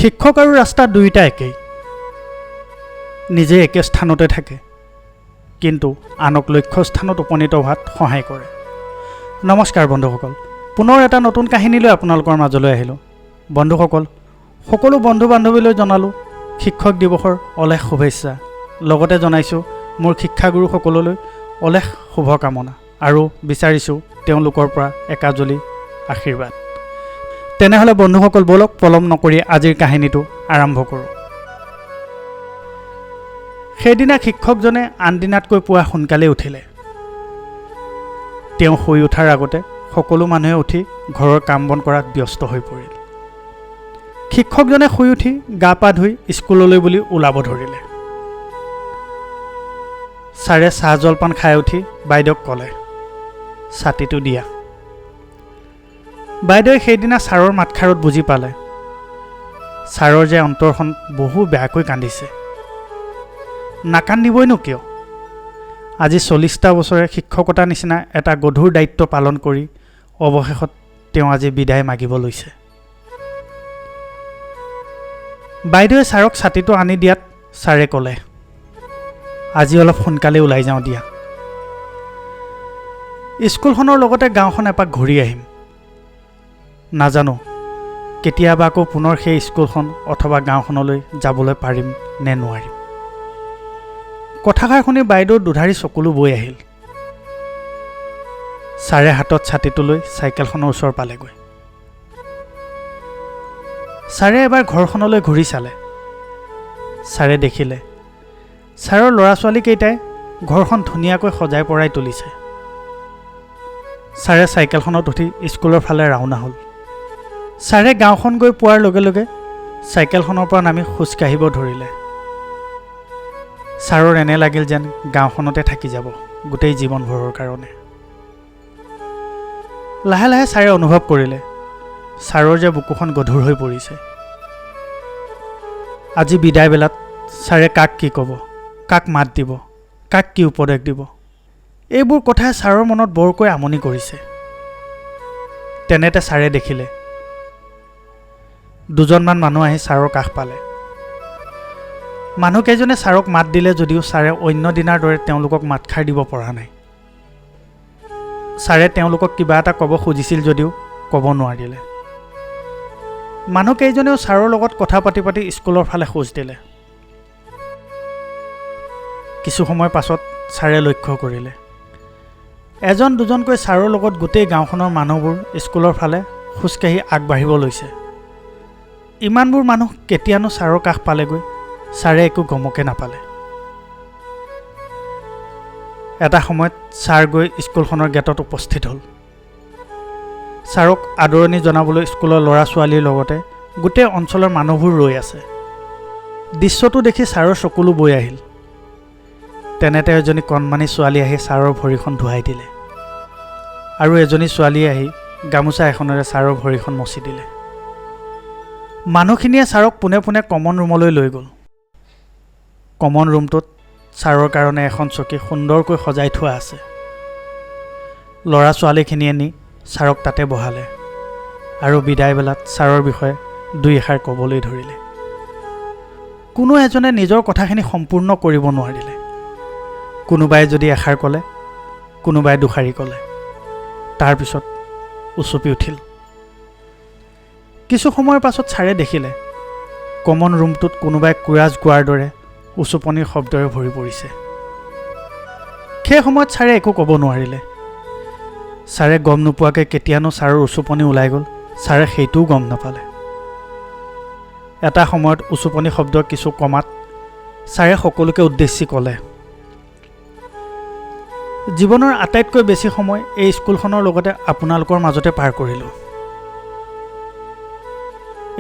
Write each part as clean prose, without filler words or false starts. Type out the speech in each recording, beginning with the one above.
শিক্ষক আৰু ৰাস্তা দুয়োটা একেই, নিজে একে স্থানতে থাকে, কিন্তু আনক লক্ষ্য স্থানত উপনীত হোৱাত সহায় কৰে। নমস্কাৰ বন্ধুসকল, পুনৰ এটা নতুন কাহিনী লৈ আপোনালোকৰ মাজলৈ আহিলোঁ। বন্ধুসকল, সকলো বন্ধু বান্ধৱীলৈ জনালোঁ শিক্ষক দিৱসৰ অলেখ শুভেচ্ছা। লগতে জনাইছোঁ মোৰ শিক্ষাগুৰুসকললৈ অলেখ শুভকামনা আৰু বিচাৰিছোঁ তেওঁলোকৰ পৰা একাজলি আশীৰ্বাদ। তেনেহ'লে বন্ধুসকল, ব'লক পলম নকৰি আজিৰ কাহিনীটো আৰম্ভ কৰোঁ। সেইদিনা শিক্ষকজনে আনদিনাতকৈ পুৱা সোনকালেই উঠিলে। তেওঁ শুই উঠাৰ আগতে সকলো মানুহে উঠি ঘৰৰ কাম বন কৰাত ব্যস্ত হৈ পৰিল। শিক্ষকজনে শুই উঠি গা পা ধুই স্কুললৈ বুলি ওলাব ধৰিলে। ছাৰে চাহ জলপান খাই উঠি বাইদেউক ক'লে, ছাতিটো দিয়া। বাইদেৱে সেইদিনা ছাৰৰ মাতষাৰত বুজি পালে ছাৰৰ যে অন্তৰখন বহু বেয়াকৈ কান্দিছে। নাকান্দিবইনো কিয়? আজি 40টা বছৰে শিক্ষকতা নিচিনা এটা গধুৰ দায়িত্ব পালন কৰি অৱশেষত তেওঁ আজি বিদায় মাগিব লৈছে। বাইদেৱে ছাৰক ছাতিটো আনি দিয়াত ছাৰে ক'লে, আজি অলপ সোনকালে ওলাই যাওঁ দিয়া, স্কুলখনৰ লগতে গাঁওখন এপাক ঘূৰি আহিম। নাজানো কেতিয়াবা আকৌ পুনৰ সেই স্কুলখন অথবা গাঁওখনলৈ যাবলৈ পাৰিম নে নোৱাৰিম। কথাষাৰ শুনি বাইদেউৰ দুধাৰি চকুলো বৈ আহিল। ছাৰে হাতত ছাতিটো লৈ চাইকেলখনৰ ওচৰ পালেগৈ। ছাৰে এবাৰ ঘৰখনলৈ ঘূৰি চালে। ছাৰে দেখিলে ছাৰৰ ল'ৰা ছোৱালীকেইটাই ঘৰখন ধুনীয়াকৈ সজাই পৰাই তুলিছে। ছাৰে চাইকেলখনত উঠি স্কুলৰ ফালে ৰাওনা হ'ল। ছাৰে গাঁওখন গৈ পোৱাৰ লগে লগে চাইকেলখনৰ পৰা নামি খোজকাঢ়িব ধৰিলে। ছাৰৰ এনে লাগিল যেন গাঁওখনতে থাকি যাব গোটেই জীৱনভৰৰ কাৰণে। লাহে লাহে ছাৰে অনুভৱ কৰিলে ছাৰৰ যে বুকুখন গধুৰ হৈ পৰিছে। আজি বিদায় বেলাত ছাৰে কাক কি ক'ব, কাক মাত দিব, কাক কি উপদেশ দিব, এইবোৰ কথাই ছাৰৰ মনত বৰকৈ আমনি কৰিছে। তেনেতে ছাৰে দেখিলে দুজনমান মানুহ আহি ছাৰৰ কাষ পালে। মানুহকেইজনে ছাৰক মাত দিলে যদিও ছাৰে অন্য দিনাৰ দৰে তেওঁলোকক মাতষাৰ দিব পৰা নাই। ছাৰে তেওঁলোকক কিবা এটা ক'ব খুজিছিল যদিও ক'ব নোৱাৰিলে। মানুহকেইজনেও ছাৰৰ লগত কথা পাতি পাতি স্কুলৰ ফালে খোজ দিলে। কিছু সময় পাছত ছাৰে লক্ষ্য কৰিলে এজন দুজনকৈ ছাৰৰ লগত গোটেই গাঁওখনৰ মানুহবোৰ স্কুলৰ ফালে খোজকাঢ়ি আগবাঢ়িব লৈছে। ইমানবোৰ মানুহ কেতিয়ানো ছাৰৰ কাষ পালেগৈ ছাৰে একো গমকে নাপালে। এটা সময়ত ছাৰ গৈ স্কুলখনৰ গেটত উপস্থিত হ'ল। ছাৰক আদৰণি জনাবলৈ স্কুলৰ ল'ৰা ছোৱালীৰ লগতে গোটেই অঞ্চলৰ মানুহবোৰ ৰৈ আছে। দৃশ্যটো দেখি ছাৰৰ চকুলো বৈ আহিল। তেনেতে এজনী কণমানি ছোৱালী আহি ছাৰৰ ভৰিখন ধুৱাই দিলে আৰু এজনী ছোৱালীয়ে আহি গামোচা এখনেৰে ছাৰৰ ভৰিখন মচি দিলে। মানুহখিনিয়ে ছাৰক পোনে পোনে কমন ৰুমলৈ লৈ গ'ল। কমন ৰুমটোত ছাৰৰ কাৰণে এখন চকী সুন্দৰকৈ সজাই থোৱা আছে। ল'ৰা ছোৱালীখিনিয়ে নি ছাৰক তাতে বহালে আৰু বিদায় বেলাত ছাৰৰ বিষয়ে দুই এষাৰ ক'বলৈ ধৰিলে। কোনো এজনে নিজৰ কথাখিনি সম্পূৰ্ণ কৰিব নোৱাৰিলে। কোনোবাই যদি এষাৰ ক'লে, কোনোবাই দুষাৰি ক'লে, তাৰপিছত উচুপি উঠিল। কিছু সময়ৰ পাছত ছাৰে দেখিলে কমন ৰুমটোত কোনোবাই কোৰাজ গোৱাৰ দৰে উচুপনিৰ শব্দৰে ভৰি পৰিছে। সেই সময়ত ছাৰে একো ক'ব নোৱাৰিলে। ছাৰে গম নোপোৱাকৈ কেতিয়ানো ছাৰৰ উচুপনি ওলাই গ'ল ছাৰে সেইটোও গম নাপালে। এটা সময়ত উচুপনি শব্দ কিছু কমাত ছাৰে সকলোকে উদ্দেশ্যি ক'লে, জীৱনৰ আটাইতকৈ বেছি সময় এই স্কুলখনৰ লগতে আপোনালোকৰ মাজতে পাৰ কৰিলোঁ।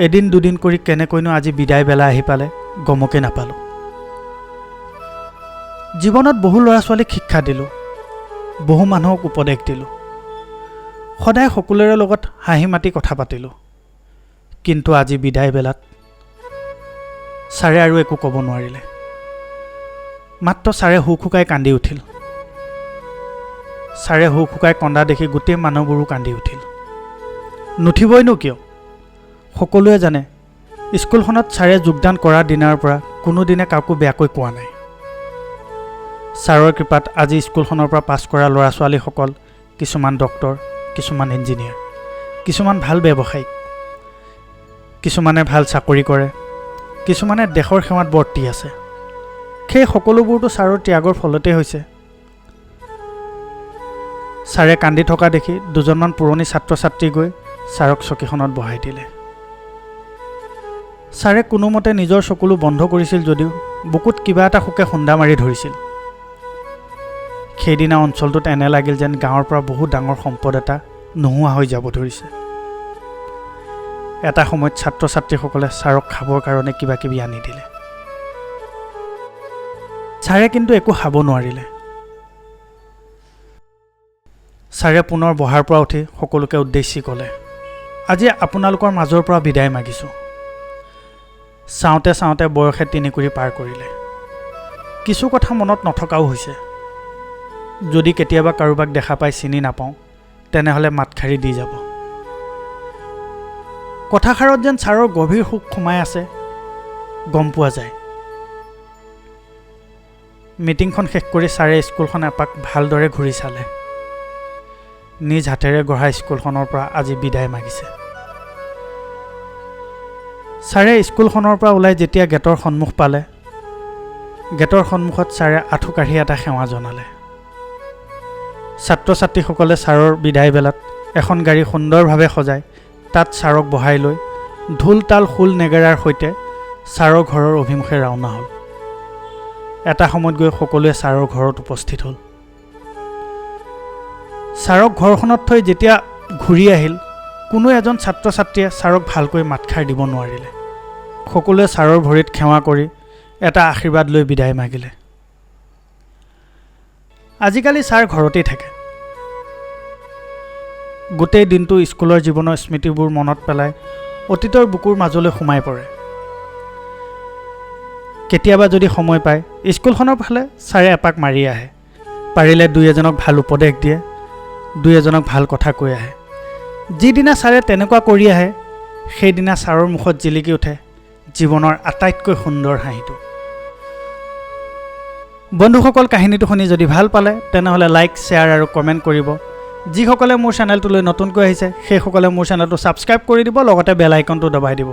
এদিন দুদিন কৰি কেনেকৈনো আজি বিদায় বেলা আহি পালে গমকে নাপালোঁ। জীৱনত বহু ল'ৰা ছোৱালীক শিক্ষা দিলোঁ, বহু মানুহক উপদেশ দিলোঁ, সদায় সকলোৰে লগত হাঁহি মাতি কথা পাতিলোঁ, কিন্তু আজি বিদায় বেলাত ছাৰে আৰু একো ক'ব নোৱাৰিলে। মাত্ৰ ছাৰে হুকহুকাই কান্দি উঠিল। ছাৰে হুকহুকাই কন্দা দেখি গোটেই মানুহবোৰো কান্দি উঠিল। নুঠিবইনো কিয়, সকলোৱে জানে স্কুলখনত ছাৰে যোগদান কৰা দিনাৰ পৰা কোনোদিনে কাকো বেয়াকৈ কোৱা নাই। ছাৰৰ কৃপাত আজি স্কুলখনৰ পৰা পাছ কৰা ল'ৰা ছোৱালীসকল কিছুমান ডক্তৰ, কিছুমান ইঞ্জিনিয়াৰ, কিছুমান ভাল ব্যৱসায়িক, কিছুমানে ভাল চাকৰি কৰে, কিছুমানে দেশৰ সেৱাত বৰ্তি আছে। সেই সকলোবোৰতো ছাৰৰ ত্যাগৰ ফলতেই হৈছে। ছাৰে কান্দি থকা দেখি দুজনমান পুৰণি ছাত্ৰ ছাত্ৰী গৈ ছাৰক চকীখনত বহাই দিলে। ছাৰে কোনোমতে নিজৰ চকুলো বন্ধ কৰিছিল যদিও বুকুত কিবা এটা শোকে খুন্দা মাৰি ধৰিছিল। সেইদিনা অঞ্চলটোত এনে লাগিল যেন গাঁৱৰ পৰা বহুত ডাঙৰ সম্পদ এটা নোহোৱা হৈ যাব ধৰিছে। এটা সময়ত ছাত্ৰ ছাত্ৰীসকলে ছাৰক খাবৰ কাৰণে কিবা কিবি আনি দিলে। ছাৰে কিন্তু একো খাব নোৱাৰিলে। ছাৰে পুনৰ বহাৰ পৰা উঠি সকলোকে উদ্দেশ্যি ক'লে, আজি আপোনালোকৰ মাজৰ পৰা বিদায় মাগিছোঁ। চাওঁতে চাওঁতে বয়সে 3 কুৰি পাৰ কৰিলে। কিছু কথা মনত নথকাও হৈছে। যদি কেতিয়াবা কাৰোবাক দেখা পাই চিনি নাপাওঁ, তেনেহ'লে মাতষাৰি দি যাব। কথাষাৰত যেন ছাৰৰ গভীৰ শোক সোমাই আছে গম পোৱা যায়। মিটিংখন শেষ কৰি ছাৰে স্কুলখন এপাক ভালদৰে ঘূৰি চালে। নিজ হাতেৰে গঢ়া স্কুলখনৰ পৰা আজি বিদায় মাগিছে। ছাৰে স্কুলখনৰ পৰা ওলাই যেতিয়া গেটৰ সন্মুখ পালে, গেটৰ সন্মুখত ছাৰে আঁঠু কাঢ়ি এটা সেৱা জনালে। ছাত্ৰ ছাত্ৰীসকলে ছাৰৰ বিদায় বেলাত এখন গাড়ী সুন্দৰভাৱে সজাই তাত ছাৰক বহাই লৈ ঢোল, তাল, খোল, নেগেৰাৰ সৈতে ছাৰৰ ঘৰৰ অভিমুখে ৰাওনা হ'ল। এটা সময়ত গৈ সকলোৱে ছাৰৰ ঘৰত উপস্থিত হ'ল। ছাৰক ঘৰখনত থৈ যেতিয়া ঘূৰি আহিল, কোনো এজন ছাত্ৰ ছাত্ৰীয়ে ছাৰক ভালকৈ মাতষাৰ দিব নোৱাৰিলে। সকলোৱে ছাৰৰ ভৰিত সেৱা কৰি এটা আশীৰ্বাদ লৈ বিদায় মাগিলে। আজিকালি ছাৰ ঘৰতেই থাকে। গোটেই দিনটো স্কুলৰ জীৱনৰ স্মৃতিবোৰ মনত পেলাই অতীতৰ বুকুৰ মাজলৈ সোমাই পৰে। কেতিয়াবা যদি সময় পায়, স্কুলখনৰ ফালে ছাৰে এপাক মাৰি আহে। পাৰিলে দুই এজনক ভাল উপদেশ দিয়ে, দুই এজনক ভাল কথা কৈ আহে। যিদিনা ছাৰে তেনেকুৱা কৰি আহে, সেইদিনা ছাৰৰ মুখত জিলিকি উঠে জীৱনৰ আটাইতকৈ সুন্দৰ হাঁহিটো। বন্ধুসকল, কাহিনীটো শুনি যদি ভাল পালে, তেনেহ'লে লাইক, শ্বেয়াৰ আৰু কমেণ্ট কৰিব। যিসকলে মোৰ চেনেলটোলৈ নতুনকৈ আহিছে, সেইসকলে মোৰ চেনেলটো ছাবস্ক্ৰাইব কৰি দিব, লগতে বেল আইকনটো দবাই দিব।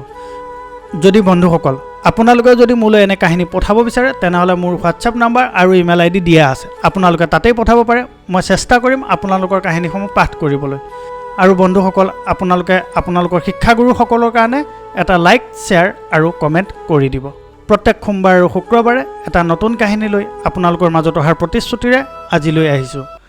যদি বন্ধুসকল আপোনালোকে যদি মোলৈ এনে কাহিনী পঠাব বিচাৰে, তেনেহ'লে মোৰ হোৱাটছএপ নাম্বাৰ আৰু ইমেইল আই ডি দিয়া আছে, আপোনালোকে তাতেই পঠাব পাৰে। মই চেষ্টা কৰিম আপোনালোকৰ কাহিনীসমূহ পাঠ কৰিবলৈ। আৰু বন্ধুসকল, আপোনালোকে আপোনালোকৰ শিক্ষাগুৰুসকলৰ কাৰণে এটা লাইক, শ্বেয়াৰ আৰু কমেণ্ট কৰি দিব। প্ৰত্যেক সোমবাৰ আৰু শুক্ৰবাৰে এটা নতুন কাহিনী লৈ আপোনালোকৰ মাজত অহাৰ প্ৰতিশ্ৰুতিৰে আজিলৈ আহিছোঁ।